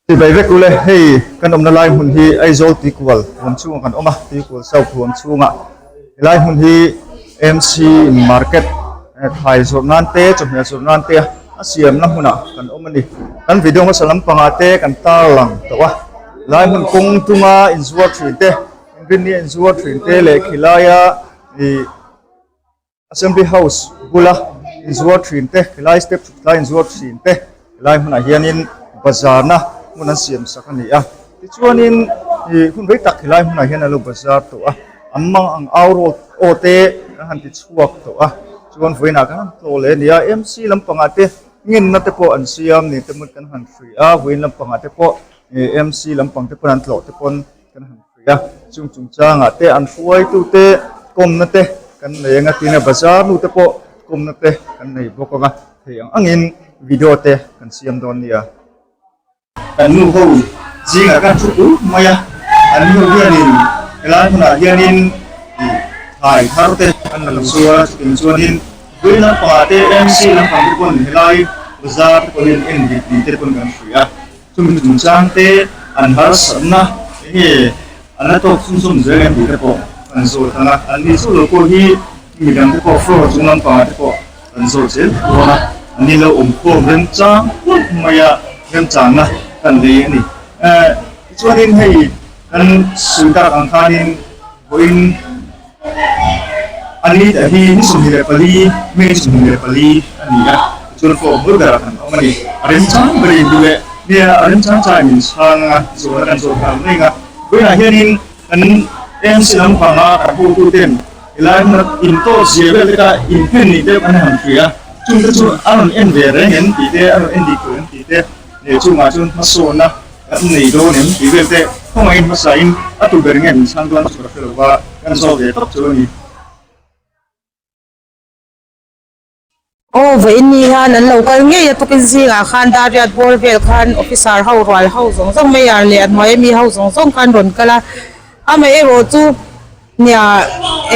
Chibai vek ule, hei kan awmna lai hmun hi Aizawl Tuikual huam chhungah kan awm a, Tuikual South huam chhungah helai hmun hi MC Market thlai zawrh nan te chawhmeh zawrh nan te a siamna hmunah kan awm a ni. Kan video hmasa lampangah te kan tarlang tawh a, helai hmun kawng tunga inzuar thin te, inrinni a inzuar thin te leh khilaia ih Assembly House bula inzuar thin te, helai step chhuk tlai inzuar thin te helai hmunah hianin bazarna hmun an siam sak a ni a. Tichuanin ih hun rei tak helai hmunah hian a lo bazar tawh a, an mang ang au rawt aw te kan han ti chhuak tawh a, chuan vawiinah kan han tlawh leh a ni a, MC lampangah te ngenna te pawh an siam ni te hmun kan han hrih a, vawiin lampangah te pawh ih MC lampang te pawn an tlawh te pawn kan han hrih a, chung chungchangah te an hruaitute kawmna te kan nei anga tin a bazar nu te pawh kawmna te kan nei bawk anga thei ang angin video te kan siam dawn nia. Kan nu ho zingah kan thu pur mai a, an nu hianin helai hmunah hianin ih thlai thar te an lo zuar a, chutiang chuanin vui lampangah te MC lampang te pawn helai bazar te pawh hian en dik ni te pawn kan hrih a. Chumi chungchang te an harsatna enge an la tawk chhung chhung zel em tih te pawh kan zawt ang a, an ni chu lo pawh hi midang te pawh floor chung lampangah te pawh kan zawt zel dawn a, an ni lo awmkhawm remchang pawp mai a remchangna kan nei a ni. Tichuanin hei kan sawi tak ang khanin vawiin A ni ta hi ni 24, May 24 a ni a, tichuan form hur berah kan awm a ni. A remchang berin duh leh nia a remchang chai min chhang a, zawhna kan zawh nghal reng a. Vawiinah hianin kan MC lampanga kan hotuten helai hmuna intawt zia vel te kha inphen nih deuh an han hria a, chungte chu a rawn en ve reng em tih te, a rawn en dik tawh em tih te leh chungah chuan hmasawnna Kan nei dawn em tih vel te khawngaihin hmasain a tu ber nge min chhang dawn chu ka hre lo va, kan zawk ve tawp chu a ni. Aw vawiin ni hian an lo kal ngei a tukin zingah khan Dariat bawr vel khan officer ho rual ho zawng zawng mayor leh a hnuai ami ho zawng zawng khan rawn kal a, amaherawh chu nia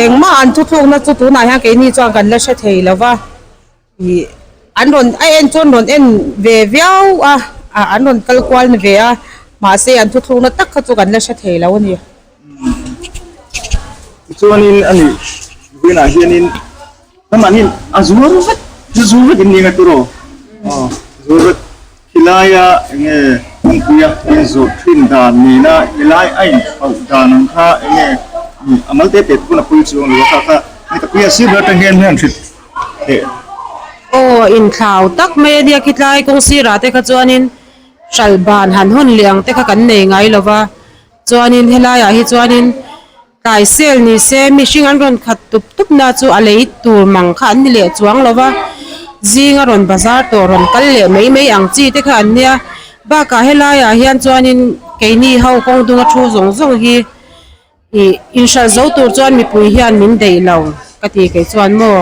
engmah an thuthlukna chu tunah hian keini chuan kan la hre thei lo va. Ih an rawn a en chuan rawn en ve viau a ah an rawn kal kual ni ve a mahse an thuthlukna tak kha chu kan la hre thei lo a ni. Tichuanin a nih vawiinah hianin ramahnin a zuar vek chu zuar vek in ni nga turaw aw zuar vek khilaia eng nge kawngpuia inzawrh thin dan nena helai a inkhauh dan ang kha eng nge a mal te te pawn a pui chuang lo a kha kha ni ka puia sir ber atang hian hian hrilh Aw inthlau tak mai a nia khitlai kawng sirah te kha chuanin hralh ban han hawn leh ang te kha kan nei ngai lo va chuanin helaiah hi chuanin tlai sel ni se mihring an rawn khat tup tup na chu a lei tur mang kha an ni leh chuang lo va zinga rawn bazar tawh rawn kal leh mai mai ang chi te kha an nia bakah helaiah hian chuanin keini ho kawng dunga thu zawng zawng hi. Ih, inhralh zo tur chuan mipui hian min deih lo ka ti kei chuan maw?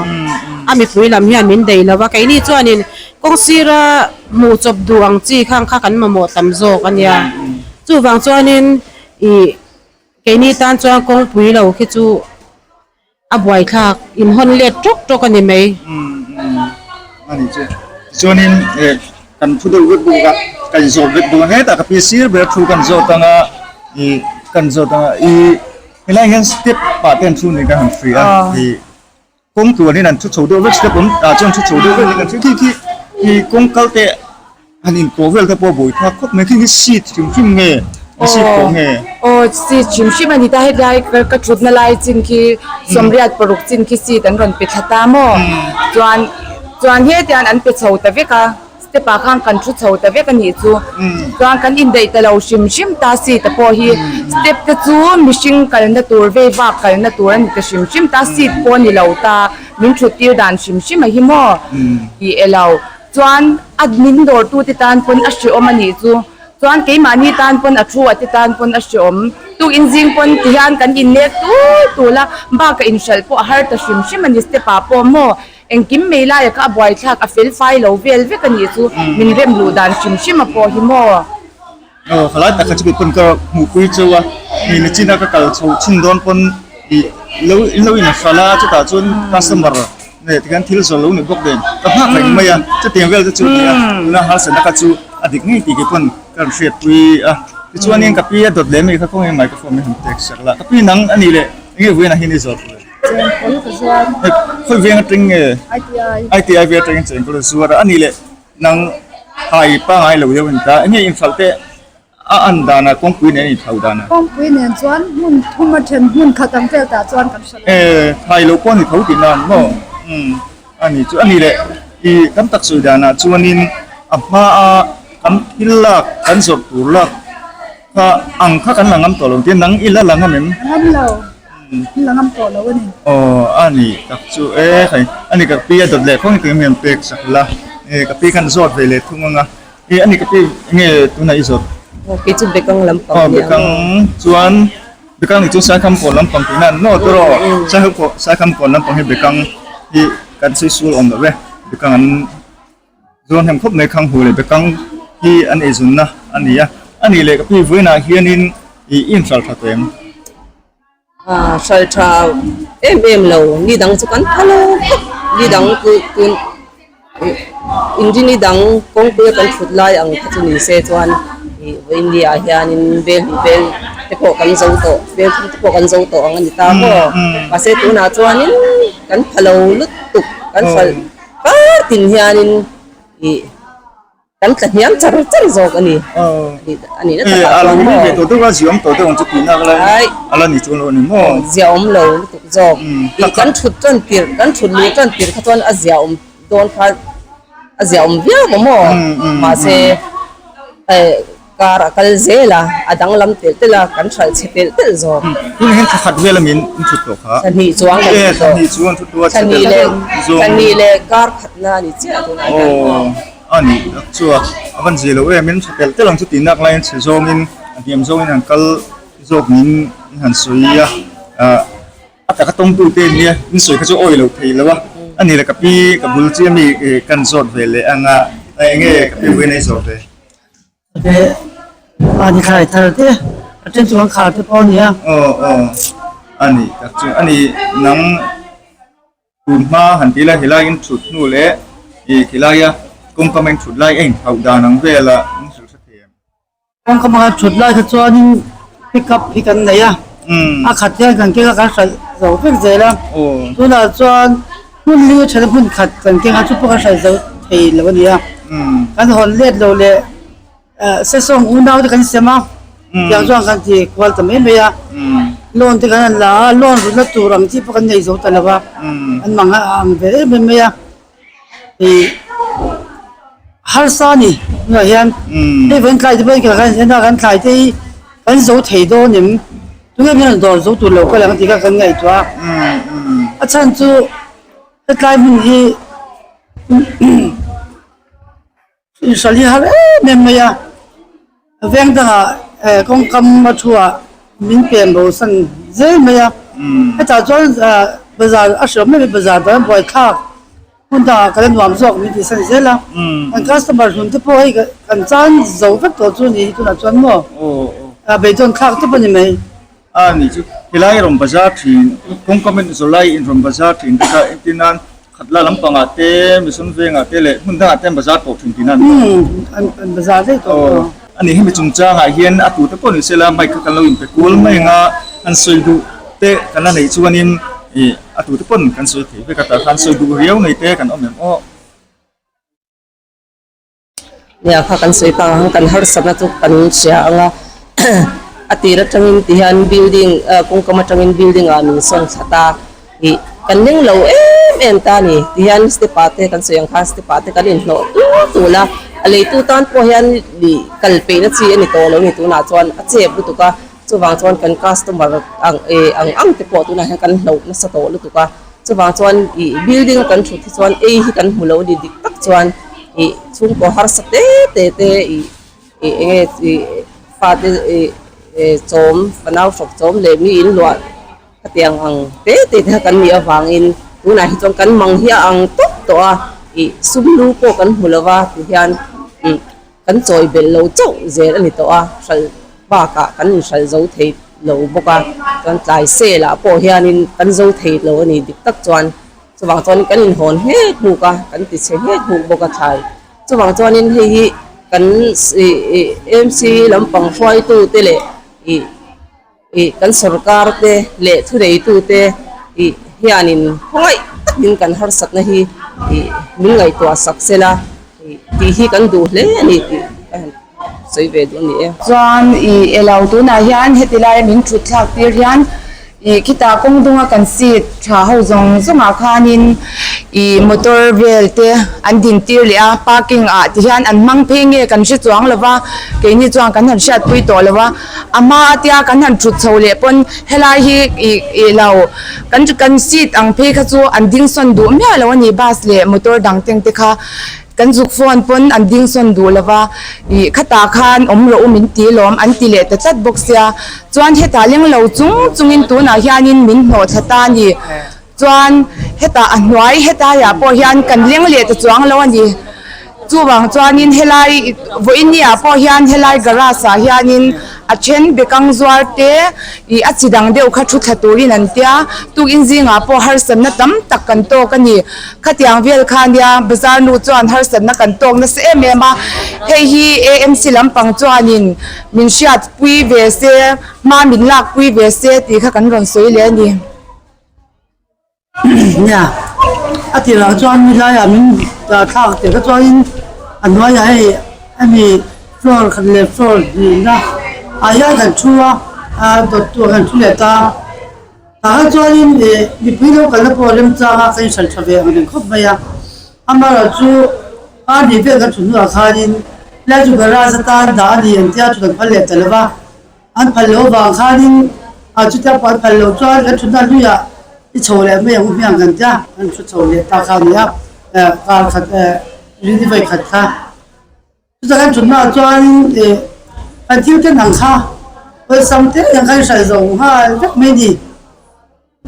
A mipui lam hian min deih lo a, keini chuanin kawng sira hmuh chawp duh ang chi khang kha kan mamawh tam zawk a nia. Chuvang chuanin ih, keini tan chuan kawngpui lo khi chu A buaithlak inhawn let tawk tawk a ni mai. A ni chu. Tichuanin eh kan thu deuh vek bawk a, kan zawt vek bawk a, hetah ka pi sir ber thu kan zawt ang a, ih kan zawt ang a, ih helai hian step pah te an thu ni kan han hria a, ih kawng tluanin an thu chho deuh vek step awm ah chuan thu chho deuh vek ni kan hria khi khi ih kawng kal te Han inpawh vel te pawh a buai thlak khawp mai khi hi seat hrim hrim nge a seat pawh nge? Aw seat hrim hrim a ni ta hetlai ka thutna lai chin khi 86 chin khi seat an rawn pe thla ta maw chuan chuan hetiang an pe chho ta vek a step ah khan kan thu chho ta vek a nih chu chuan kan indaih ta lo hrim hrim ta seat a pawh hi step te chu mihring kalna tur vei vak kalna tur a ni ta hrim hrim ta seat pawh a ni lo ta min thut tir dan hrim hrim a hi maw tih e lo. Chuan a min dawrtute tan pawn a hreawm a nih chu. Chuan keimahni tan pawn a thu a te tan pawn a hreawm. Tuk inzing pawn ti hian kan innek tul tul a, bak a inhralh pawh a har ta hrim hrim a ni step ah pawh maw engkim mai laia kha a buaithlak a fel fai lo vel vek a nih chu min rem luh dan hrim hrim a pawh hi maw. Aw khalai tak kha chu kei pawn ka hmuhpui cheu a, hei nachin a ka kal chho chhin dawn pawn ih lo in lo inhralh a chutah chuan customer nge tikhian thil zawrh lo ni bawk nen ka nghak reng mai a chutiang vel te chu a ni a tuna harsatna kha chu a dik ngei tih kei pawn. kan hriatpui a. Tichuanin ka pi a dawt leh mai kha khawnge microphone hi han pek sak la. Ka pi nang a nih leh enge vawiinah hian i zawt ve? Chengkawl ka zuar. Khawi veng atang nge? ITI. ITI veng atangin chengkawl a zuar a. A nih leh nang hai pangai lo deuh a ni ta. Enge inhralh teh A an danah kawngpui nen a inthau danah. Kawngpui nen chuan hmun thum a then hmun khat ang vel tah chuan kan hre lo. E, thai lo pawh a ni tho tih nan maw? Umm, a ni chu. A ni leh, i tam tak sawi danah chuanin a hmaa kan thil lak, kan zawrh tur lak kha ang kha kan la ngam tawh lo tia nang i la la ngam em? La ngam lo, i la ngam tawh lo a ni. Aw, a ni tak chu. E, khai, a ni ka pi a dawt leh khawnge tih em pek sak la. E, ka pi khan zawt ve leh thung ang a. E ani ka pi nge tunah i zawt? Aw kei chu Bekang lampang nia. Aw Bekang chuan Bekang nih chu Saikham kawn lampang tih nan maw tawh aw Saikham kawn lampang hi Bekang hi kan sawi sual awm loh e Bekang an zawn hem khawp mai Khang hu leh Bekang hi an eizunna a ni a ani leh ka pi vawiinah hianin i inhral tha tawh em? Hral tha em em lo ni dang chu kan pha lo khawp ni dang chu tun inrini dang kawngpui a kan thut lai ang kha chu ni se chuan ih vawiin ah hianin bel hnih bel te pawh kan zo tawh bel thum te pawh kan zo tawh ang a ni ta maw mahse tunah chuanin kan pha lo lutuk kan hralh kar tin hianin ih. Kan tla hniam char char zawk a ni. A nih na takah chuan maw. A lo ri ve tawh deuh a, ziaawm tawh deuh ang chu tih nak lai a la ni chuan lo a ni maw. Ziaawm lo lutuk zawk. Ih kan thut tan tirh, kan thut luh tan tirh kha chuan a ziaawm dawn kha a ziaawm viau maw maw. Mahse Kar a kal zel a, a danglam telh telh a, kan hralh chhe telh telh zawk. Tunah hian thla khat vel a min thut tawh kha. Thla hnih chuang kan thut tawh. Thla hnih chuang thut tawh a chhe telh zawng. Thla hnih leh kar khatna a ni chiah tunah hian. Aw a nih tak chu a, a van zia lo em, min chhe telh telh ang chu tih nak laiin chhe zawngin a hniam zawngin han kal zawk niin in han sawi a. A taka tawngtute nia in sawi kha chu awi lo thei lo a, a ni le ka pi ka bul chiah mi kan zawt ve leh ang a, enge ka pi vawiin a i zawt ve? Te mahni thlai thar te a then chu an khar te pawh a ni a. Aw aw a ni tak chu a ni nang tun hma han ti la helai in thut hnu leh ih khilai a kawngka mai in thut lai a inthauh dan ang vel a in hrilh hre thei em? Kawngka mai thut lai kha chuanin pick up hi kan nei a, a khat hian kan keng a kan hralh zo vek zel a, tunah chuan Hmun li a then hmun khat kan keng a chu pawh kan hrai zo thei lo a ni a, kan hawn let lo leh sesawng unau te kan sem a, tiang chuan kan ti kual ta mai mai a, loan te kan han la a, loan rutna tur ang chi pawh kan nei zo ta lo a, an mang a ang ve em em mai a, ih harsa a ni tunah hian hei vawiin tlai te pawh kan en a kan thlai te hi kan zo thei dawn em? Tunge min rawn dawr zo tur lo kal ang tih kha kan ngaihtuah a, a chhan chu hetlai hmun hi inhral hi har em em mai a, veng dangah kawngkam a thu ah min pen bo san zel mai a, hetah chuan bazar a hriawm em em bazar dan a buaithlak hmun dangah kal a nuam zawk min tih san zel a, kan customer hlun te pawh hei kan chan zo vek tawh chu a ni hi tunah chuan maw beidawn thlak tawp a ni mai. A ni chu helai rawn bazar thin kawngka min zawlai in rawn bazar thin te kha entir nan khatla lampangah te mission vengah te leh hmun dangah te an bazar tawh thin tih nan an bazar daih tawh tawh. A ni hemi chungchangah hian a tute pawh ni sela mic kha kan lo inpe kual mai ang a han sawi duh te kan la neih chuanin ih a tute pawn kan sawi thei vek a tah khan sawi duh riau nei te kan awm em aw. Nia kha kan sawi tak ang kan harsatna chu kan hria ang a a tir atangin ti hian building kawngkam atangin building ah min sawn thla ta ih kan ning lo em em ta a ni ti hian step ah te kan sawi ang khan step ah te kan inhlawh tul tul a a leitu tan pawh hian ih kal peihna chi a ni tawh lo a ni tunah chuan a chep lutuk a chuvang chuan kan customer ang eh ang ang te pawh tunah hian kan hloh nasa tawh lutuk a chuvang chuan ih building a kan thut hi chuan ei hi kan hmu lo a ni dik tak chuan ih chhungkaw harsa te te te ih ih eng nge ih fate ih eh chawm fanau hrawk chawm leh mi in luah Khatiang ang te te te kha kan nih avangin tunah hi chuan kan mang hi a ang tawp tawh a, ih sum lu pawh kan hmu lo va ti hian ih kan chawi belh lo chauh zel a ni tawh a, hralh bakah kan inhralh zo thei lo bawk a, chuan tlai sel ah pawh hianin kan zo thei lo a ni dik tak chuan chuvang chuan kan inhawn nghek nghuk a, kan ti chhe nghek nghuk bawk a thlai chuvang chuanin hei hi. kan ih MC lampang hruaitu te leh ih ih kan sorkar te leh thuneitu te ih hianin khawngaih takin kan harsatna hi ih min ngaihtuah sak sela ih tih hi kan duh hle a ni tih ka han sawi ve duh a ni e. Chuan ih elo tunah hian heti laia min thut thlak tir hian Ih khitah kawng dunga kan seat tha ho zawng zawngah khanin ih motor vel te an din tir leh a parking ah ti hian an hmang phei nge kan hre chuang lo va keini chuan kan han hriatpui tawh lo va a hma atia kan han thut chho leh pawn helai hi ih ih lo kan kan seat ang phei kha chu an ding sawn duh miah lo a ni bus leh motor dang teng te kha. Kan zuk phone pawn an ding sawn duh lo va, ih khatah khan awm rawh u min ti lawm an ti leh ta tlat bawk sia. Chuan hetah leng lo chung chungin tunah hianin min hnawh thla ta a ni. Chuan hetah a hnuai hetaiah pawh hian kan leng leh ta chuang lo a ni. Chuvang chuanin helai vawiinniah pawh hian helai garage ah hianin a then bekang zuar te ih a chi dang deuh kha thu thla turin an tia. Tukin zingah pawh harsatna tam tak kan tawk a ni. Khatiang vel kha nia bazar nu chuan harsatna kan tawk nasa em em a, hei hi AMC lampang chuanin min hriatpui ve se, hma min lakpui ve se tih kha kan rawn sawi leh a ni. Nia, a tirah chuan mi laiah min thlak teh kha chuanin a hnuaiah hei hemi floor khat leh floor hnihna ah hian kan thu a, dawt tur kan thu leh ta a. Tah kha chuanin ih mipui lo kalna pawh remchanga ka inhran tha ve ang reng khawp mai a, amaherawhchu a nih vel kan thut hnuah khanin helai chu garage atan dah a ni ang tia thut an phal leh ta lo va, an phal loh avang khanin ah chutia pawh an phal loh chuan kan thutna hluiah i chho leh mai ang u hmiang kan tia kan thu chho leh ta kha a ni a, eh kar khat eh rini vawi khat kha. Chutah kan thutnaah chuanin ih kan thil te nang kha awlsam te ang khan hral zo nghal vek mai a ni.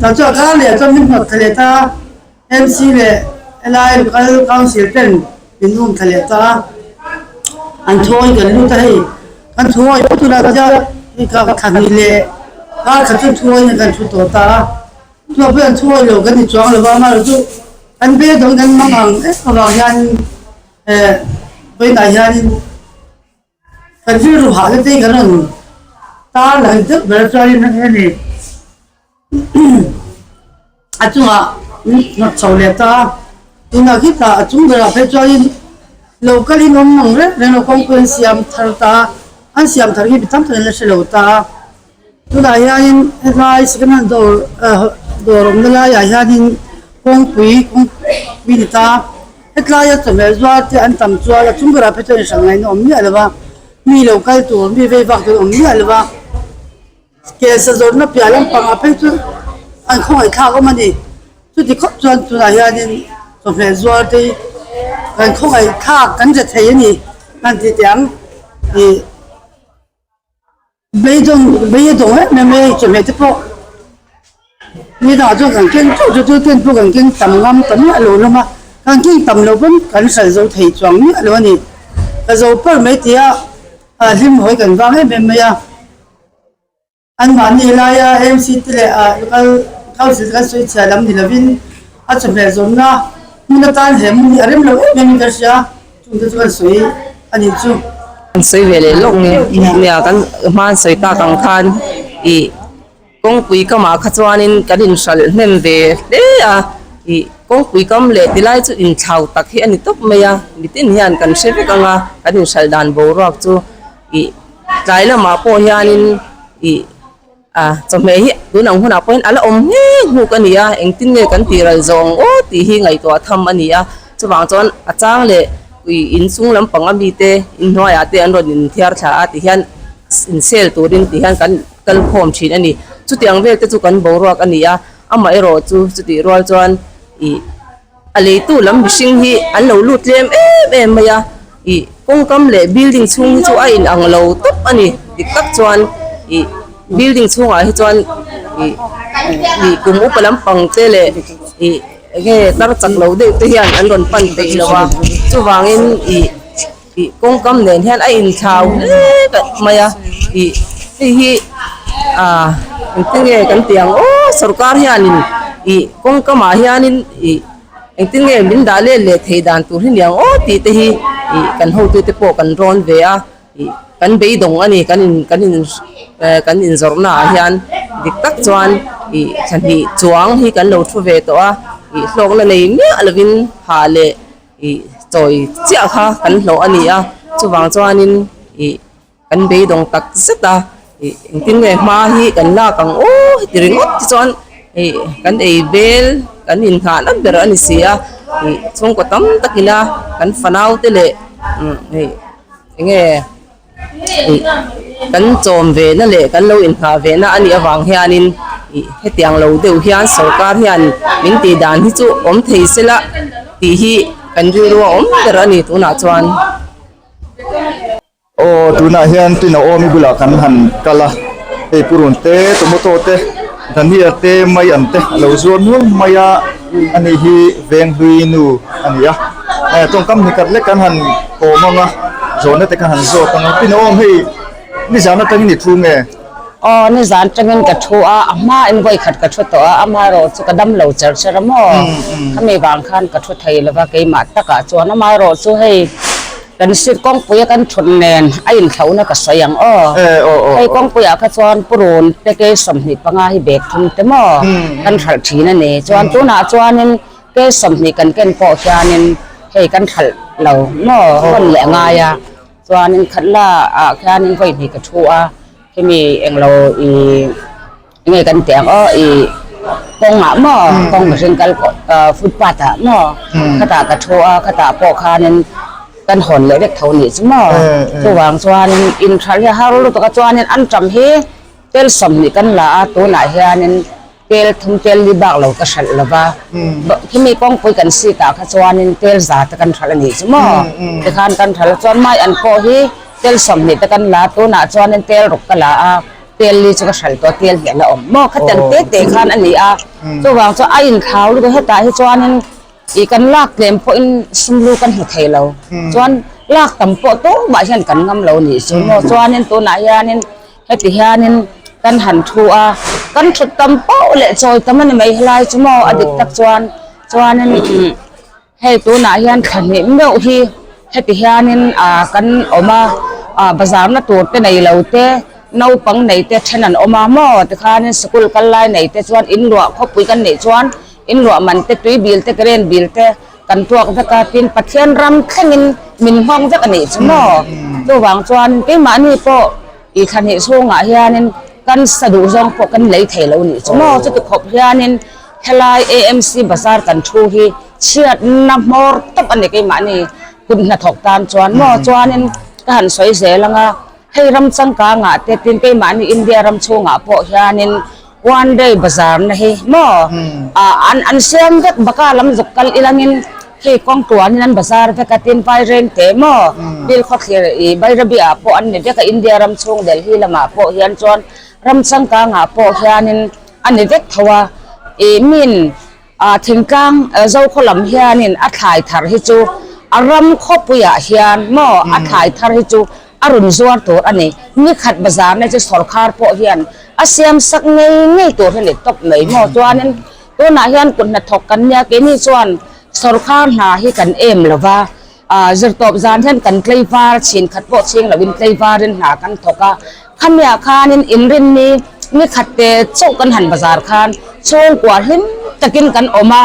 Tah chuan kar leh chuan min hnawt thla leh ta a, MC leh LI Local Council ten min um thla leh ta a, an thuawi kan lut a hei kan thuawi pawh tunah chuan hei kha thla hnih leh kar khat chu thuawiin kan thu tawh ta a, chuvang pawhin an thuawi lo kan ni chuang lo va, amaherawhchu kan beidawn kan hmang ang em avang hianin. Eh, vawiinah hianin kan rilru hahna te hi kan rawn tar lang deuh ber a chuanin hemi a chungah min hnawt chho leh ta a, tunah khitah a chung berah phei chuanin lo kalin awm ang reng reng lo kawngpui an siam thar ta a, an siam thar hi mi tam takin la hre lo ta a, tunah hianin helai second hand dawr dawr awmna laiah hianin kawngpui kawngpui ni ta a. Hetlaia chawhmeh zuar te an tam chuan a chung berah phei chuan inhralh ngaihna awm miah lo va, mi lo kal tur, mi vei vak tur awm miah lo va, ke sa zawrhna piah lampangah phei chu an khawngaih thlak awm a ni. Chuti khawp chuan tunah hianin chawhmeh zuar te hi kan khawngaih thlak kan hre thei a ni kan ti teh ang ih. Beidawng bei a dawng em em mai chawhmeh te pawh ni dangah chuan kan keng teuh teuh chu ten pawh kan keng tam ngam ta miah lo hlawm a kan keng tam lo pawn kan hralh zo thei chuang miah lo a ni ka zo par mai tia a hlim hawi kan vang em em mai a anmahni laia M C te leh ah local council te kan sawi chhia lam ni lovin a chawhmeh zawmna hmun atan he hmun hi a rem lo em em in ka hria. Chungte chu kan sawi a nih chu. Kan sawi ve leh lawk nge nia kan hma an sawi tak ang khan ih kawngpui kamah kha chuanin kan inhralh hnem ve hle a ih kawngpui kam leh tilai chu inthlau tak hi a ni tawp mai a mitin hian kan hre vek ang a kan inhralh dan boruak chu ih tlai lamah pawh hianin ih. A, chawhmeh hi tun ang hunah pawhin a la awm nge nghuk a ni a, engtin nge kan tih ral zawng aw tih hi ngaihtuah tham a ni a, chuvang chuan a chang leh ui inchung lampang a mite inhnuaiah te an rawn inthiar thla a ti hian in sel turin ti hian kan kal khawm thin a ni. Chutiang vel te chu kan boruak a ni a, amaherawh chu chutih rual chuan ih A leitu lam mihring hi an lo lut tlem em em mai a, ih kawngkam leh building chhung hi chu a in ang lo tawp a ni dik tak chuan ih building chhungah hi chuan ih ih kum upa lampang te leh ih enge tar chak lo deuh te hian an rawn pan peih lo a chuvangin ih ih kawngkam nen hian a inthlau hle mai a ih hei hi ah engtin nge kan tih ang aw sorkar hianin ih kawngkamah hianin ih engtin nge min dah let leh thei dan tur hi ni ang aw tih te hi. Ih kan hotute pawh kan rawn ve a, ih kan beidawng a ni kan in kan in eh kan inzawrhna ah hian dik tak chuan ih thlahnih chuang hi kan lo thu ve tawh a, ih hlawkna nei miah lovin ha leh ih chawi chiah kha kan hlawh a ni a, chuvang chuanin ih. Kan beidawng tak zet a, ih engtin nge hma hi kan lak ang aw heti ringawt te chuan ih kan ei bel kan inghah na ber a ni si a, ih chhungkaw tam takin a kan fanau te leh umm ih enge ih kan chawm ve na leh kan lo inghah ve na a nih avang hianin ih hetiang lo deuh hian sorkar hian min tih dan hi chu awm thei sela tih hi kan rilru a awm ber a ni tunah chuan. Aw tunah hian tin a awm i bulah kan han kal a, hei purun te tomato te dhania te mai an te a lo zuar nual mai a, ani hi venghlui nu a ni a, eh tawngkam hni khat lek kan han kawm ang a, zawhna te kha han zawt ang a, tin a awm hei nizan atangin i thu nge? Aw nizan atangin ka thu a, a hma in vawi khat ka thu tawh a, amaherawh chu ka dam lo cher cher a maw, khami vang khan ka thu thei lova keimah takah chuan amaherawh chu hei Kan seat kawngpuia kan thut nen a inthlauhna ka sawi ang aw. Hei kawngpuiah kha chuan purun te kei 25 hi bag thum te maw kan hralh thin a ni. Chuan tunah chuanin kei 20 kan ken pawh hianin hei kan hralh lo maw hawn leh a ngai a. Chuanin khatla ah khianin vawi hnih ka thu a, khimi englo ih Nge kan tih ang aw i kawngah maw kawng mihring kal footpath ah maw khatah ka thu a khatah pawh khanin kan hawn leh vek tho nih chu maw chuvang chuanin inhralh hi a har lutuk a chuanin an ṭam hi tel 20 kan la a tunah hianin tel thum tel li bak lo ka hralh lo va khimi kawngpui kan seat ah kha chuanin tel za te kan hralh a nih chu maw tikhan kan hralh a chuan mai an pawh hi tel 20 te kan la a tunah chuanin tel ruk ka la a. Tel li chu ka hralh tawh a, tel hi a la awm maw? Khatiang te te khan a ni a, chuvang chuan a inthlau lutuk hetah hi chuanin ih kan lak tlem pawhin sumlu kan hmu thei lo, chuan lak tam pawh tumah hian kan ngam lo nih chu maw? Chuanin tunah hianin heti hianin kan han thu a, kan thut tam poh leh chawi tam a ni mai helai chu maw? A dik tak chuan chuanin Hei tunah hian thla hnih meuh hi heti hianin ah kan awm a, ah bazar na tur te nei lo te, naupang nei te then an awm a maw tikhanin sikul kal lai nei te chuan in luah khawpui kan neih chuan in luah man te tui bil te current bill te kan tuak vek a tin Pathian ram thlengin min nghawng vek a nih chu maw chuvang chuan keimahni pawh ih thla hnih chhungah hianin kan sa duh zawng pawh kan lei thei lo nih chu maw chuti khawp hianin Helai AMC bazar kan thu hi chhiatna hmawr tawp a ni keimahni kut hnathawk tan chuan maw chuanin ka han sawi zel ang a, hei ram changkangah te tin keimahni India ram chhungah pawh hianin one day bazar na hi maw ah an an siam vek baka lam zuk kal ilangin hei kawng tuanin an bazar vek a tin vaireng te maw bill khawthlir ih Bairabi ah pawh an ni vek a India ram chhung Delhi lamah pawh hian chuan ram changkangah pawh hianin a ni vek tho a, ih min ah thingtlang Zokhaw lam hianin a thlai thar hi chu a ram khawpuiah hian maw a thlai thar hi chu a rawn zuar tur a ni, nikhat bazar na chu sawrkhar pawh hian a siam sak ngei ngei tur hi a ni tawp mai maw chuanin tunah hian kut hnathawk kan nia keini chuan sawrkhar hna hi kan em lo va. Zirtawp zan hian kan tlaivar chhin khat pawh chhing loin tlaivarin hna kan thawk a, khamiah khanin inrinni ni khat te chauh kan han bazar khan chhungkua hlim takin kan awm a,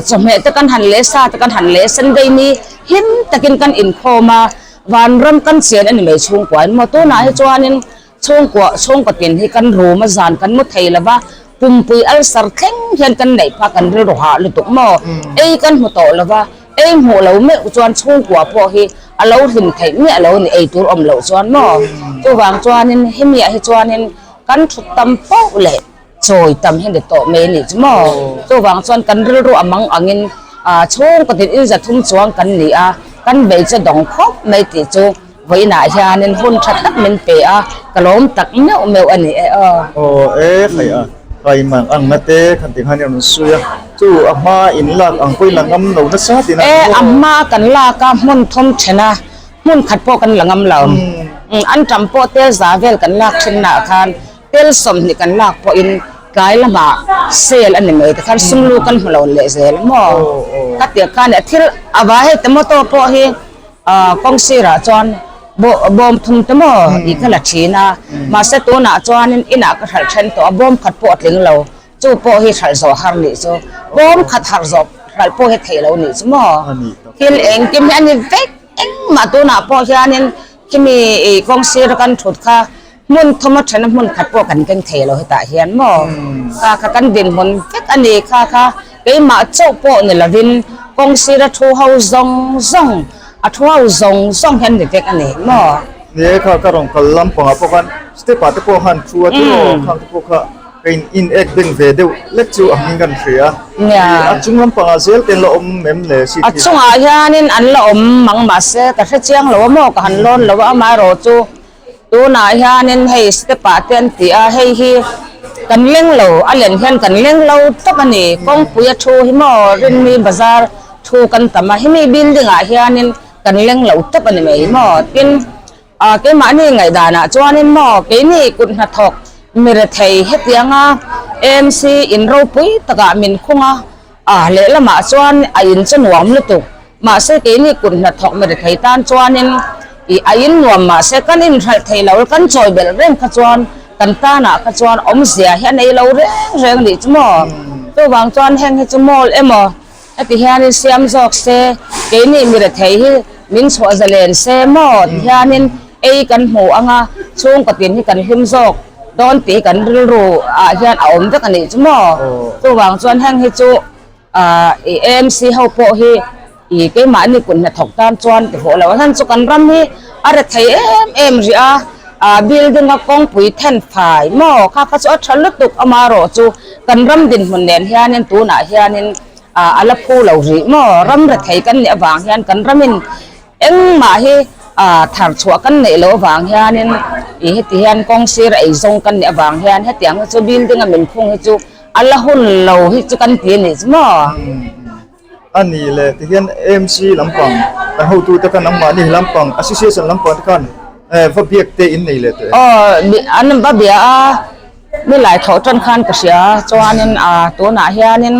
chawhmeh te kan han leh sa te kan han leh Sunday ni hlim takin kan inkhawm a, vanram kan chen a ni mai chhungkuain maw tunah hi chuanin Chhungkua chhungkaw tin hi kan room a zan kan mu thei lova, pumpui ulcer thleng hian kan neih phah kan rilru hah lutuk maw? Ei kan hmu tawh lova, ei hmuh lo meuh chuan chhungkua pawh hi a lo hlim theih miah lo ni ei tur awm loh chuan maw? Chuvang chuanin hemiah hi chuanin kan thut tam poh leh chawi tam hi ni tawh mai anih chu maw? Chuvang chuan kan rilru a mang angin chhungkaw tin in 300 chuang kan ni a, kan bei chu dawng khawp mai tih chu Vawiinah hianin hun tha tak min pe a, ka lawm tak meuh meuh a ni e aw. Aw e, khai a, khai man ang na te khan ti khan i rawn sawi a, chu a hma in lak ang pawhin la ngam lo nasa tih na E, a hma kan lak a, hmun thum then a, hmun khat pawh kan la ngam lo. An tam pawh tel za vel kan lak thin naah khan tel 20 kan lak pawhin tlai lamah sale a ni mai tikhan sumlu kan hmu lo leh zel maw? Ka tia khan a thil a vai hei tomato pawh hi. Kawng sirah chuan bawm thum te maw ih ka la thin a, mahse tunah chuanin inah ka hralh then tawh a, bawm khat pawh a tling lo, chu pawh hi hralh zawh har nih chu, bawm khat harh zawh hralh pawh hi theih lo nih chu maw, thil engkim hi a ni vek engmah tunah pawh hianin khimi ih kawng sira kan thut kha hmun thum a then a hmun khat pawh kan keng thei lo hetah hian maw kha kha kan dinhmun vek a ni kha kha keimah chauh pawh ni lovin kawng sira thu ho zawng zawng a thu ho zawng zawng hian ni vek a ni maw. Ni e kha ka rawn kal lampangah pawh khan step ah te pawh khan thu a tiraw khang te pawh kha ka in in ek beng ve deuh lek chu a hming kan hria a chung lampangah zel te an la awm em le seat hi. A chungah hianin an la awm mang mahse ka hrechiang lo a maw ka han lawn lo a amaherawh chu Tunah hianin hei step ah te an ti a, hei hi kan leng lo, a len hian kan leng lo tawp a ni. Kawngpui a thu hi maw Rinmi bazar thu kan tam a, hemi building ah hianin kan leng lo tawp a ni mai maw. Tin, ah keimahni ngaihdanah chuanin maw keini kut hnathawk mi rethei hetianga AMC in ropui takah min khung a, ah lehlamah chuan a in chu nuam lutuk. Mahse keini kut hnathawk mi rethei tan chuanin ih a in nuam mahse kan inhralh thei lo kan chawi belh reng kha chuan kan tanah kha chuan awmzia hi a nei lo reng reng nih chu maw. Chuvang chuan heng hi chu mall emaw heti hianin siam zawk se keini mi rethei hi min chhuah zalen se maw ti hianin ei kan hmu anga chhungkaw tin hi kan hlim zawk dawn tih hi kan rilru ah hian a awm vek a nih chu maw. Chuvang chuan heng hi chu. Ahh i AMC ho pawh hi i keimahni kut hnathawk tan chuan ti hawh lo a hlan chu kan ram hi a re thei em em rih a ah building a kawngpui then fai maw kha kha chu a tha lutuk amaherawh chu kan ram dinhmun nen hianin tunah hianin ah a la phu lo rih maw ram re thei kan nih avang hian kan ramin Engmah hi thar chhuah kan neih loh avang hianin ih heti hian kawng sir eizawng kan nih avang hian hetiang hi chu building a min khung hi chu a la hun lo hi chu kan ti a nih chu maw? A nih leh ti hian AMC lampang kan hotute khan anmahni lampang association lampang te khan va biak te in nei leh teh? Aw an va bia a, nilai thawh tan khan ka hria chuanin tunah hianin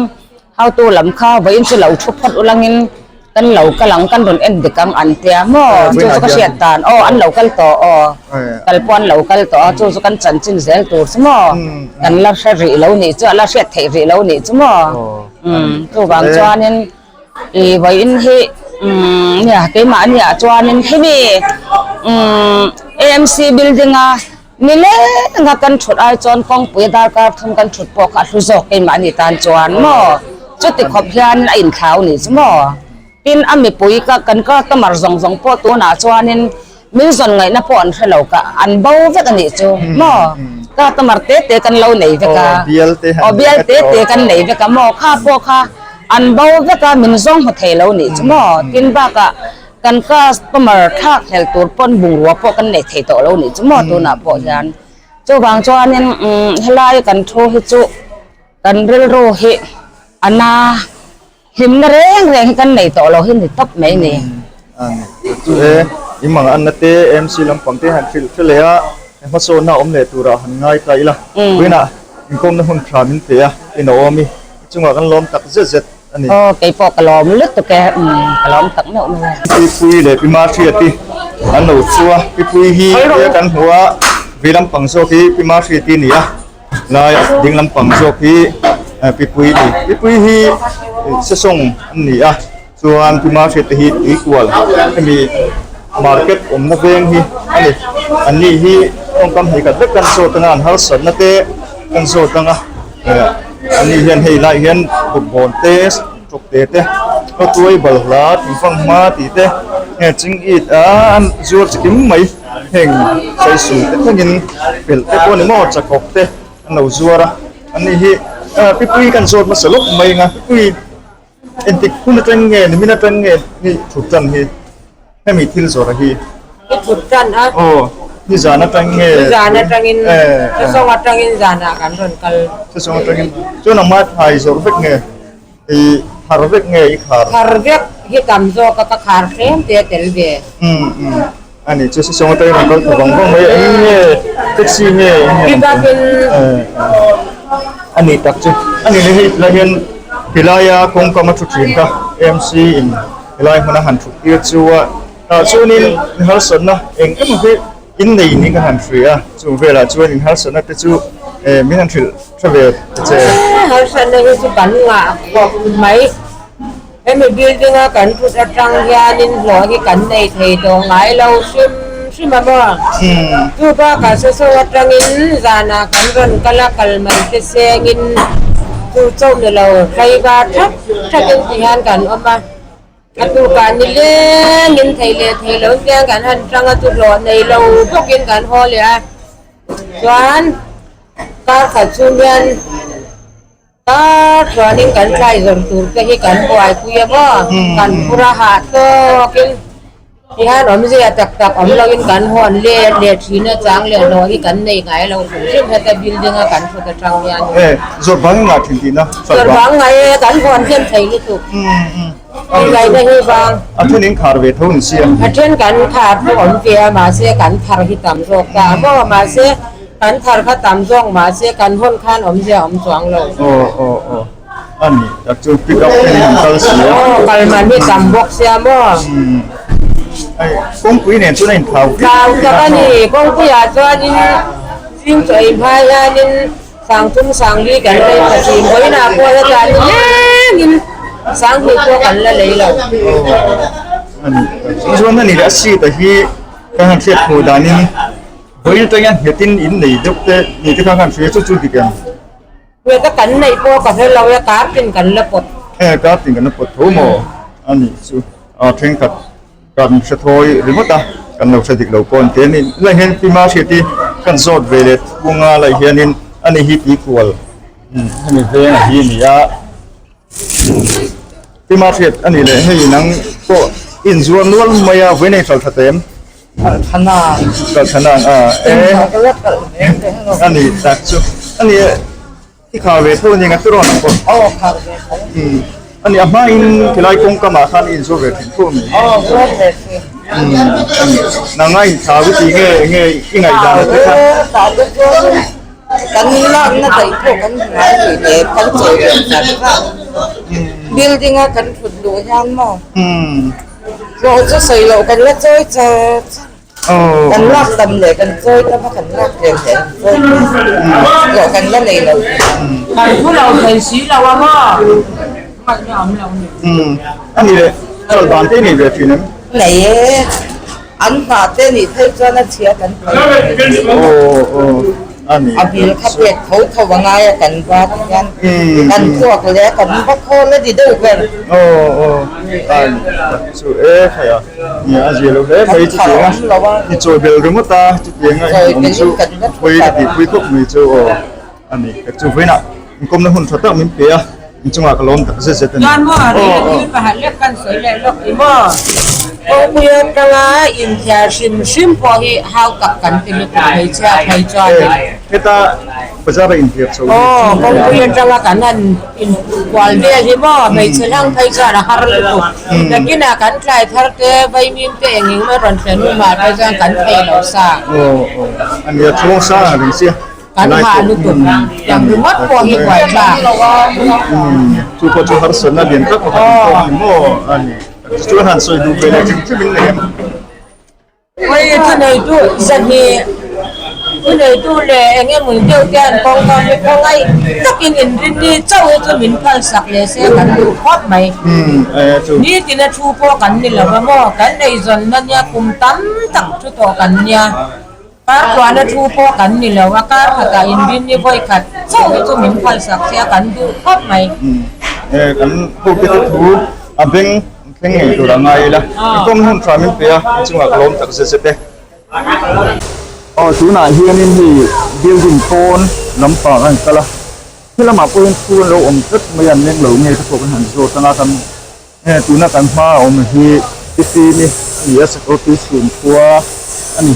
Hautu lam kha vawiin chu lo thu phawt ulangin kan lo kal ang kan rawn en dik ang an tia maw chu chu ka hriat dan aw an lo kal tawh aw kal pawh an lo kal tawh a chu chu kan chanchin zel tur chu maw kan la hre rih lo nih chu a la hriat theih rih lo nih chu maw umm chuvang chuanin ih vawiin hi umm nia keimahni ah chuanin hemi umm AMC building a Ni lenga kan thut ai chuan kawngpui a darkar thum kan thut pawh kha a hlu zawk keimahni tan chuan maw? Chuti khawp hian a inthlau ni chu maw? Tin, a mipui ka kan customer zawng zawng pawh tunah chuanin min zawn ngaihna pawh an hre lo ka an bo vek a nih chu maw? Customer te te kan lo nei vek a, aw bial te te kan nei vek a maw? Kha pawh kha an bo vek a min zawng hmu thei lo nih chu maw? Tin, bakah Kan customer thlak hlel tur pawn bungrua pawh kan nei thei tawh lo nih chu maw tunah pawh hian. Chuvang chuanin umm helai kan thu hi chu kan rilru hi a na hlimna reng reng hi kan nei tawh lo hi ni tawp mai ni. A ni chu e, i mang anna te MC lampang te han hrilh hre leh a, hmasawnna awm leh turah han ngai ta ila. Vawiinah inkawmna hun tha min pe a, inawm i chungah kan lawm tak zet zet. a ni. Aw kei pawh ka lawm lutuk e, umm ka lawm tak meuh meuh e. Pipui leh Pima Hriati an lo chu a, Pipui hi he kan hmu a, vei lampang zawk hi Pima Hriati a ni a, lai ding lampang zawk hi Pipui a ni. Pipui hi sesawng an ni a, chuan Pima Hriati hi tuikual hemi market awmna veng hi a ni. An ni hi tawngkam hnih khat vek kan zawt anga an harsatna te kan zawt anga. Ani hian hei lai hian bawkbawn te tawkte te khawtuai balhla thingfang hma tih te heng ching it a an zuar chi kim mai heng saisu te thlengin pelh te pawh a ni maw chakawk te an lo zuar a ani hi pipui kan zawt hmasa lawk mai ang a pipui Engtik hun atang nge nimin atang nge ni thut tan hi hemi thil zawrh hi. I thut tan a. Aw ni zan atang nge. Ni zan atangin sesawng atangin zanah kan rawn kal. Sesawng atangin chuan nangmah thlai zawrh vek nge i thar vek nge i khar. Thar vek hi tam zawk a ka khar hrem te a tel ve. Umm umm ani chu sesawng atangin rawn kal thla vang vang mai eng nge taxi nge eng nge. Pick up in. Ani tak chu ani leh hei tilai hian tilaia kawngkam a thu thin kha AMC in helai hmuna han thut tir chu a. Tah chuanin inharsatna eng emaw hi in nei niin ka han hria a, chung velah chuan inharsatna te chu min han hrilh tha ve ta che. Harsatna hi chu kan ngah khawp mai. Hemi building a kan thut atang hianin hlawh hi kan nei thei tawh ngai lo hrim hrim a maw? Chu bakah saw atangin zanah kan rawn kal a, kal man te sengin chu chauh ni lo tlaivar thak thakin ti hian kan awm a, a tukah ni lengin thei leh thei lo hian kan han tang a, chu hlawh nei lo bawkin kan haw leh a, chuan kar khat chhung hian. Kar chuanin kan tlai zawrh tur te hi kan buaipui a maw? Kan phur a hah tawkin tihian awmzia tak tak awm loin kan hawn let leh thin a chang leh hlawh hi kan nei ngai lo hrim hrim heta building a kan thut atang hian. E, zawrh bang ngah thin tihna? Zawrh bang ngah e, kan hawn hnem thei lutuk. Ngaihna hi vang. A then in khar ve tho ni sia. A then kan khar pawh awm ve a mahse kan thar hi tam zawk ta a maw? Mahse. Kan thar kha tam zawk mahse kan hawn khan awmzia a awm chuang lo. Aw aw aw a ni tak chu pick up te an kal si a. Aw kal man hi tam bawk sia maw. Hei kawngpui nen chuan a inthau viau Thau tak a ni kawngpuiah chuanin zing chaw ei hma hianin sangthum sangli kan lei tha thin vawiinah pawh hetah nilengin sanghnih pawh kan la lei lo. Aw a ni tak chu chuan a ni leh a seat a hi kan han hriat hmuh danin Vawiin atang hian nghetin in nei deuh te ni te khan khan hria chu chu dik em? Nghet a kan neih pawh ka hre lo e, kar tin kan la pawt. E kar tin kan la pawt tho maw? A nih chu a thenkhat kan hre thawi ringawt a, kan lo hre dik lo pawh an ti a ni. Lai hian Pi Mahriati kan zawt ve leh thung a, lai hianin ani hi tuikual hemi veng a hi a ni a. Pi Mahriat a nih leh hei nang pawh inzuar nual mai a, vawiin a inhralh that em? Kalthana a e ani tak chu ani i khar ve tho ani nga tirawn ang pawh aw khar ve tho ani a hma in khilai kawngka mah khan i inzuar ve thin tho ami aw zuar ve thin ani nanga in thau i ti nge nge i ngaihdan te kha tah te chuan kan lakna daih pawh kan ngai tih leh kan chawi ve khat kha building a kan thut luh hian maw. Hlawh chu sawi loh kan la chawi char char. Kan lak tam leh kan chawi tam a, kan lak tlem leh kan chawi tam. Hlawh kan la nei lo. Kan thu lo thei si lo a maw? Ngaihna awm lo ni. A ni leh, chawlh dan te i nei ve thin em? Nei e, an hna te nih phei chuan a chhia kan thei. Aw aw. A bil kha pek tho tho a ngai a kan va ti hian kan kuak leh a kan va khawl a ti deuh ber. Aw aw a chu e khai a nia a zia lo hle mai chutiang a i chawi bel ringawt a chutiang a in awm chu pui ka tih pui khawp mai chu aw a ni ka chu vawiinah inkawmna hun tha tak min pe a inchungah ka lawm tak zet zet a ni. Chuan maw rei thil pakhat lek kan sawi leh lawk i maw kawngpui atanga inthiar hrim hrim pawh hi hau tak kan ti lutuk hmeichhia phei chuanin. Heta bazar a inthiar chho hi. Aw kawngpui atanga kan han inkual vel hi maw hmeichhe hlang phei chuan a har lutuk. Nakinah kan tlai thar te vaimim te eng eng emaw rawn thlen hun ah phei chuan kan thei lo sa. Aw aw ania chhung sang ang reng sia. Kan hah lutuk tiang ringawt pawh hi buai thlak. Chu pawh chu harsatna lian tak pakhat in pawh ni maw a ni. Chuan han sawi duh ve leh hrim hrim in nei em? Oi thuneitu zahnih thuneitu leh eng emaw deuh te an kawngka hi khawngaih takin inrinni chauh hi chu min phalsak leh se kan duh khawp mai. Nitin a thu pawh kan ni lo va maw? Kan eizawnna nia kum tam tak thu tawh kan nia. Kar kuahna thu pawh kan ni lo a, kar khatah inrinni vawi khat chauh hi chu min phalsak sia kan duh khawp mai. Kan hote te thu a beng thleng ngei tur a ngai ila, i kawng hun tha min pe a, i chungah ka lawm tak zet zet e. Aw tunah hianin hei building pawn lampang a inkal a, helamah pawh hian thu an lo awm tlat mai a, an leng lo nge te pawh kan han zawt anga kan Tuna kan hma a awm hi Tifini a ni a, Sakawr Tuichhun khua a ni.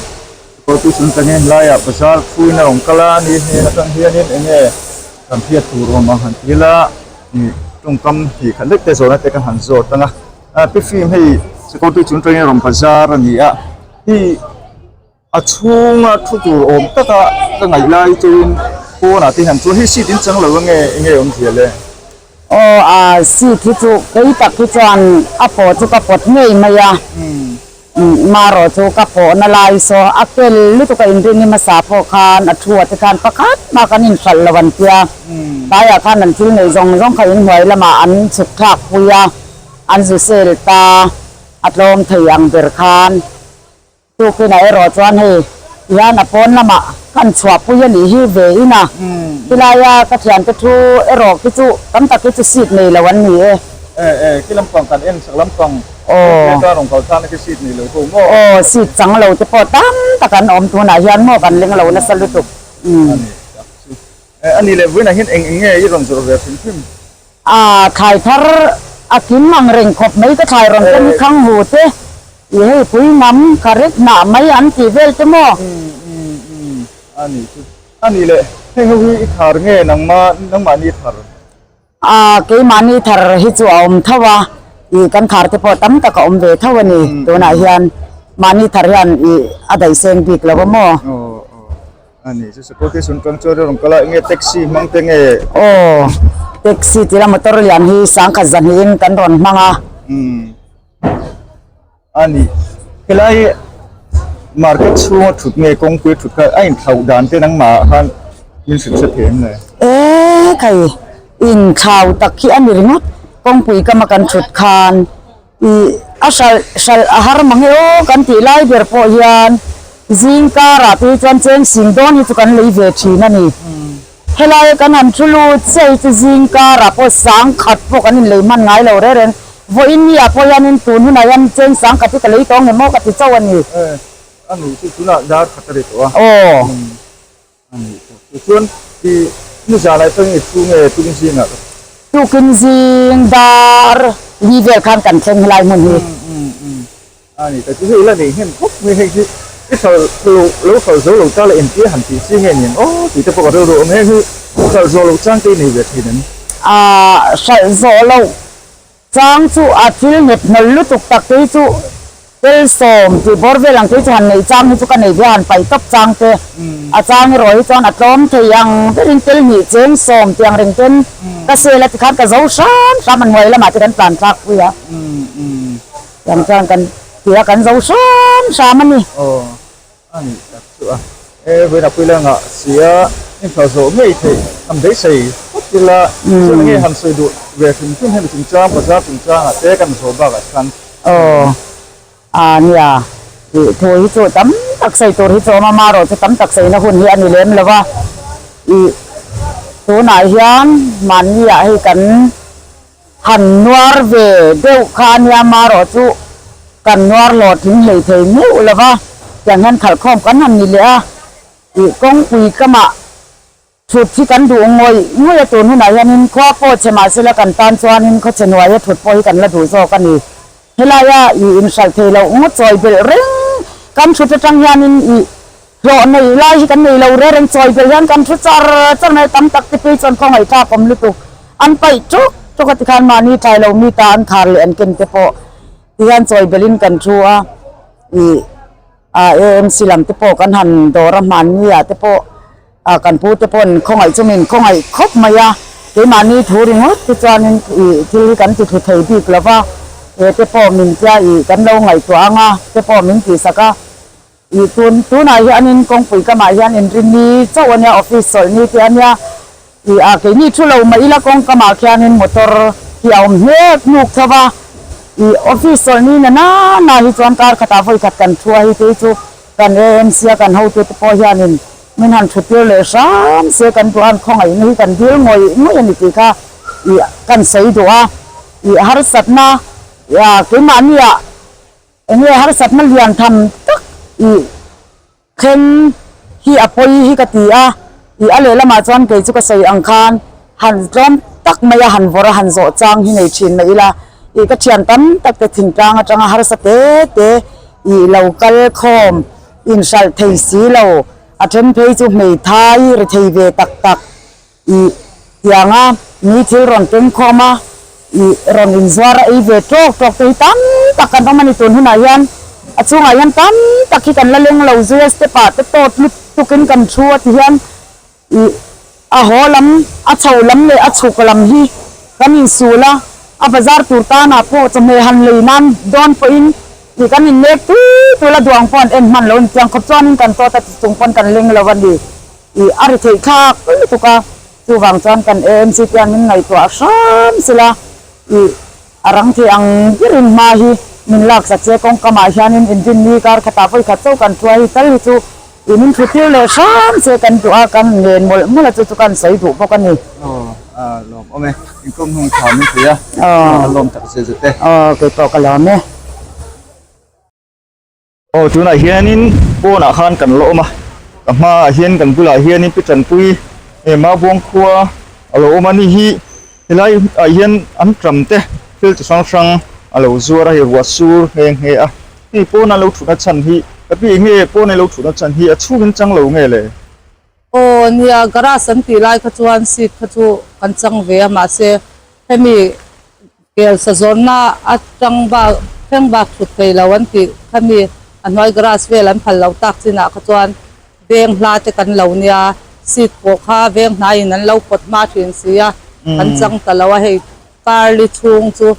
Sakawr Tuichhun atangin helaiah bazar thuin a rawn kal a ni. Heng atang hianin eng nge kan hriat tur awm ang han ti ila, tawngkam hnih khat lek te zawhna te kan han zawt ang a. Tifim hei Sakawr Tuichhun atangin rawn bazar a ni a, hei A chhunga thu tur awm taka ka ngaih lai chuin pawnah te hian chuan hei seat in chang lo ange enge awm zia le? Aw a seat hi chu kei tak hi chuan a pawh chu ka pawt ngei mai a. Marawh chu ka pawhna lai saw a kel lutuk a inrin hi hmasa pawh khan a thu ah te khan pakhat mah kan inhralh lo an tia. Tlaiah khan an thil neih zawng zawng kha inhnuai lamah an chhuk thlak pui a, an zu sel ta a tlawm thei ang ber khan. Tukinah erawh chuan hei tihian a pawn lamah kan chhuahpui a nih hi ve in a, tilaia ka thiante thu erawh khi chu tam tak hi chu seat nei lo an ni e. E e, khi lampang kan en sak lampang Aw rawng kal tana khi seat nei lo ho maw? Aw, seat chang lo te pawh tam tak an awm tunah hian maw kan leng lo nasa lutuk. A ni tak chu. E, a nih leh vawiinah hian eng eng nge i rawn zawrh ve hrim hrim? A thlai thar a kim ang reng khawp mai ka thlai rawn ken hi khang hu te i hei pui ngam ka rek hnah mai an tih vel te maw? Umm umm umm a nih chu. A nih leh heng ho hi i thar nge nangma nangmahni thar? A keimahni thar hi chu a awm tho a i kan khar te pawh tam tak a awm ve tho a ni tunah hian mahni thar hian i a daihseng bik lo a maw? Aw aw. A ni chu Sakawte sun tang chuan rawn kal a, enge taxi hmang te nge? Aw, taxi tila motor lian hi sangkhat zahnihin kan rawn hmang a. Umm, a ni. Helai market chhunga thut nge kawngpui thut kha a inthlauh dan te nangmah ah khan min hrilh hre thei em le? E khai, inthlau tak hi a ni ringawt. Kawngpui kama kan thut khan Ih, a hralh hralh a har mang e aw kan tih lai ber pawh hian zing karah te hi chuan cheng sing dawn hi chu kan lei ve thin a ni. Helai kan han thu lut chiah hi chu zing karah pawh sang khat pawh kan inlei hman ngai lo reng reng. Vawiin ni ah pawh hianin tun hunah hian cheng sang khat hi ka lei tawh ang em aw ka ti chauh a ni. E, a nih chu tunah dar khat a ri tawh a. Aw. A nih chu. Tichuan i nizanah chuan i thu nge tum zingah ka. Tukin zing dar li vel khan kan thleng helai hmun hi. Umm umm a ni ta chu hei la nei hnem khawp mai hei hi i hralh lo lo hralh zo lo ta la entir han tih chi nge niang aw tih te pawh ka rilru awm heng hi hralh zawh loh chang te i nei ve thin em? Aaa hralh zawh loh Chang chu a thil nghet hnawlh lutuk tak te hi chu tel sawm tih bawr vel ang te hi chu han neih chang hi chu ka nei ve a, han paih tawp chang te a chang erawh hi chuan a tlawm thei ang berin tel hnih cheng sawm tih ang reng ten ka sel a tikhan ka zo hram hram a hnuai lamah te kan tlan thlak pui a, tiang chuan kan ti a kan zo hram hram a ni. A nih tak chu a. E, vawiin a pui la ngah si a, inthla zawh ngei theih han beisei phawt ila, chuan enge han sawi duh ve hrim hrim hemi chungchang, bazar chungchangah te kan zawh bakah khan. Aw, a nia, tih thu hi chu tam tak sawi tur hi chu awm a, marawh chu tam tak sawina hun hi a ni lem lo va, ih tunah hian mahniah hei kan Han nuar ve deuh kha a nia marawh chu kan nuar hlawhtling hlei thei meuh lo va, tiang hian khalhkhawm kan han ni leh a, ih kawngpui kamah thut hi kan duh ngawih ngawih a tun hunah hianin khua pawh chhe mahsela kan tan chuanin khawchhe hnuaia thut pawh hi kan la duh zawk a ni. Helaia ih inhralh thei loh ngawt chawi belh reng kan thut atang hianin ih Hlawh nei lai hi kan nei lo reng reng, chawi belh hian kan thu char char mai, tam tak te phei chuan khawngaih thlak awm lutuk, an paih tuk tuk a tikhan mahni tlai lo mi ta an khar leh an ken te pawh tihian chawi belhin kan thu a, ih ah AMC lam te pawh kan han dawr a hmanni ah te pawh ah kan pu te paw'n khawngaih chu min khawngaih khawp mai a, keimahni thu ringawt te chuanin ih thil hi kan ti thlu thei bik lo va, he te pawh min tia ih kan lo ngaihtuah ang a te pawh min tihsak a. Ih tun tunah hianin kawngpui kamah hian inrinni chauh a nia, office chawlhni te a nia. Ih a keini thu lo mah ila kawng kamah khianin motor hi a awm hnek hnuk tho va. Ih office chawlhni na na na hi chuan kar khatah vawi khat kan thu a hei te hi chu kan AMC a kan hotute pawh hianin min han thu tir leh hram se kan duh a, an khawngaihna hi kan dil ngawih ngawih a ni tih kha ih kan sawi duh a. Ih harsatna ah keimahni ah. Enge harsatna lian tham tak i thleng hi a pawi hi ka ti a, i a lehlamah chuan kei chu ka sawi ang khan han tlawm tak mai a han vawrh a han zawh chang hi nei thin mai ila, i ka thian tam tak te thingtlang atanga harsa te te i lo kal khawm inhralh thei si lo, a then phei chu hmeithai ri thei ve tak tak. I tianga mi thil rawn keng khawm a, i rawn inzuar a ei ve tawk tawk te hi tam tak kan awm a ni tun hunah hian a chhungah hian tam tak hi kan la leng lo zui a step ah te tawt lutuk in kan thu a ti hian i a haw lam a chho lam leh a chhuk lam hi kan insul a, a bazar tur tanah pawh chawhmeh han lei nan dawn pawhin. Ih kan in nek tui tul a duang pawh an en hman lo a ni chiang khawp chuanin kan tawt a ti chung pawn kan leng lo a ni. Ih a ri theih thlak lutuk a, chuvang chuan kan AMC te hian min ngaihtuah hram sela ih a rang thei ang berin hma hi min laksak che kawngkam ah hianin inrinni kar khatah vawi khat chauh kan thuai hi tal hi chu ih min thu tir leh hram che kan duh a kan ngen mawlh mawlh a chu chu kan sawi duh bawk a ni. Aw a lawm awm e, inkhawm hnung tha min thei a, ka lawm tak zet zet e. Aw keipawh ka lawm e. Aw tunah hianin pawnah khan kan la awm a ka hmaah hian kan bulah hianin pi tanpui eh Maubuang khua a lo awm a ni hi helai ah hian an ṭam te thil chi hrang hrang a lo zuar a hei ruah sur nghe nghe a hei pawna lo thutna chhan hi ka pi eng nge pawna lo thutna chhan hi a chhungin chang lo nge le. Aw nia garage an tih lai kha chuan seat kha chu kan chang ve a mahse hemi Kel sazawnna atang bak thleng bak thut thei lo an tih kha mi a hnuai garage vel an phal lo tak chinah kha chuan veng hla te kan lo nia seat pawh kha veng hnaiin an lo pawt hma thin si a kan chang ta lo a hei car li chhung chu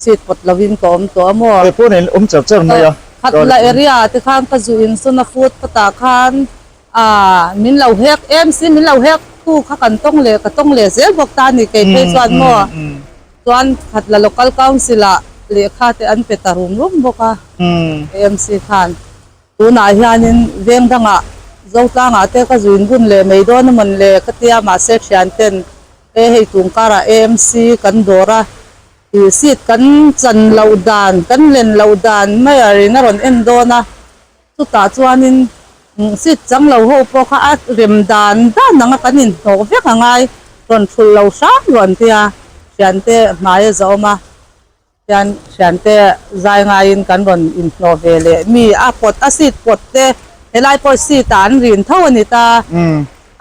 seat pawt lovin ka awm tawh a maw. He pawh nen awm char char mai a. Khat la area te khan ka zu in sawn a foot path ah khan Aaa min lo hek em si min lo hek tu kha kan tawng leh ka tawng leh zel bawk ta a ni kei phei chuan maw chuan khat la local council ah lehkha te an pe ta rum rum bawk a AMC khan tunah hianin veng dangah Zotlangah te ka zuin bun leh mai dawn a mawn le ka tia mahse thian ten e hei tum karah AMC kan dawr a ih seat kan chan loh dan kan len loh dan mai a rin a rawn en dawn a. Chutah chuanin seat chang lo ho pawh kha a rem dan dan ang a kan inhnawh vek a ngai rawn thulh lo hram rawn tia thiante hmai a zawm a hian thiante zai ngaiin kan rawn inhnawh ve leh mi a pawt a seat pawt te helai pawh seat ah an rin tho a ni ta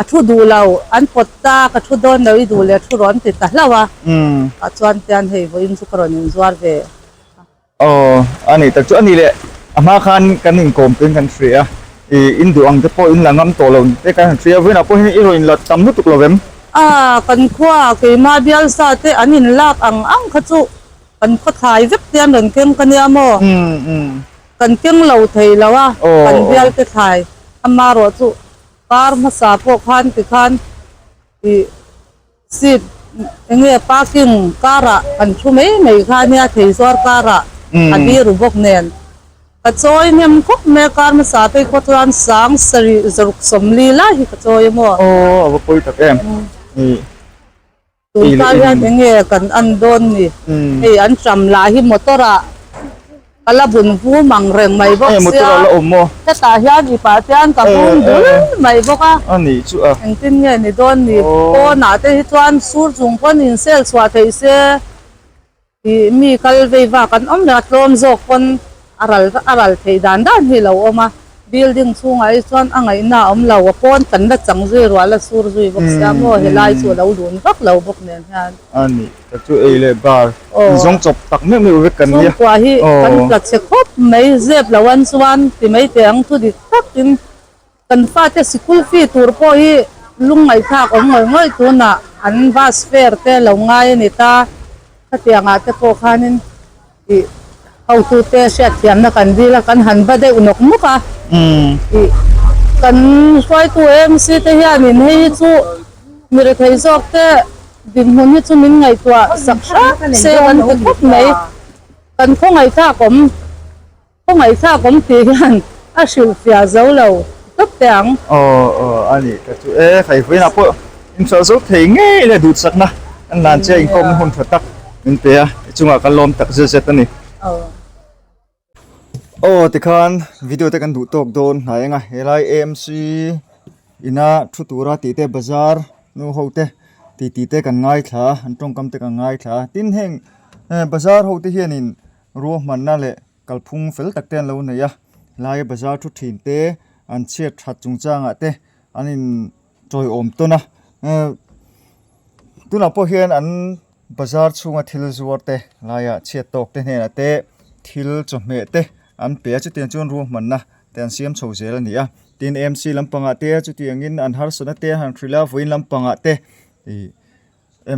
a thu duh lo an pawt ta ka thu dawn lo i duh leh thu rawn ti ta hlauh a tah chuan tian hei vawiin chu ka rawn inzuar ve. Aw, a nih tak chu a nih leh a hma khan kan inkawm tuin kan hria a, ih in duh ang te pawh in la ngam tawh lo te kan han hria a, vawiinah pawh hian i rawn inla tam lutuk lo vem? A, kan khua keimah bialsa te an inlak ang ang kha chu kan khaw thlai vek te an rawn keng ka nia maw? Kan keng lo thei lo a, kan bial te thlai amarawh chu kar hmasa pawh khan tikhan ih Seat enge parking car ah kan thu mai mai kha ania thei zuar car ah a biru bawk nen ka chawi hnem khawp mai a car hmasa phei khaw chuan sang sarih zaruk sawmli lai hi ka chawi a maw. Aw a va pawi tak em ih. Tun kar hian enge kan an dawn ni hei an tram lah hi motor ah. Ka la bun vum ang reng mai bawk sia, hetah hian i pah chuan ka vum dul mai bawk a, engtin nge ni dawn ni, pawnah te hi chuan sur chung pawn in sel chhuah theih se tih mi kal vei vak an awm reng a, tlawm zawk pawn a ral a ral theih dan dan hi a lo awm a. Building chhungah hi chuan a ngaihna a awm lo, a pawn kan la chang zui ruah la sur zui bawk sia maw helai chu a lo dun vak lo bawk nen hian. A ni, ka chu ei leh bar inzawng chawp tak meuh meuh vek kan nia. Chhungkua hi kan tla chhe khawp mai, zep lo an chuan ti mai teh ang thu dik takin kan fate sikul fee tur pawh hi lungngaihthlak awm ngawih ngawih tunah an bus fare te lo ngai a ni ta, khatiangah te pawh khanin. Ih hotute hriatthiamna kan dil a, kan han va deuh nawk nawk a. Ih kan hruaitu AMC te hianin hei hi chu mi rethei zawk te dinhmun hi chu min ngaihtuah sak hram se kan ti khawp mai. Kan khawngaihthlak awm khawngaihthlak awm tih hian a hrilhfiah zo lo tawp teh ang. Aw aw a nih ka chu e, Khaihvawiinah pawh Inchhuah zo thei ngei leh duhsakna kan lan che a inkawmna hun tha tak min pe a, i chungah kan lawm tak zet zet a ni. Aw tikhan video te kan duh tawk dawn hnai eng a, helai AMC ina thu tura tih te bazar nu ho te tih tih te kan ngaithla a, an tawngkam te kan ngaithla a, tin heng bazar ho te hianin ruahmanna leh kalphung fel tak te an lo nei a, helai bazar thu thin te an chhiat that chungchangah te an in. Chawi awm tawn a tunah pawh hian an bazar chhunga thil zuar te laiah chhiat tawk te hnenah te thil chawhmeh te an pe a chutiang chuan ruahmanna te an siam chho zel a ni a tin A M C lampangah te chutiangin an harsatna te a han hrilh a vawiin lampangah te ih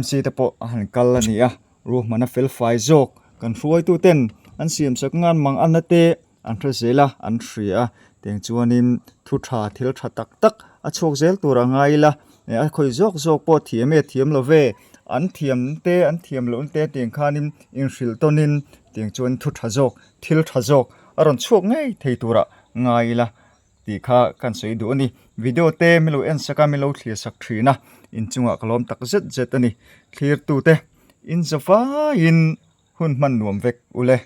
M C te pawh a han kal a ni a ruahmanna fel fai zawk kan hruaitu ten. an siam sak anga an mang anna te an hre zel a an hria a tiang chuanin thu tha thil tha tak tak a chhuak zel tur a ngai ila eh a khawi zawk zawk pawh thiam e thiam lo ve an thiam te an thiam loh te tiang khanin inhrilh tawnin tiang chuan thu tha zawk thil tha zawk a rawn chhuak ngei thei turah ngai ila tih kha kan sawi duh a ni. Video te min lo en sak a min lo thlir sak thin a inchungah ka lawm tak zet zet a ni. Thlirtute in zavaiin hun hman nuam vek ule.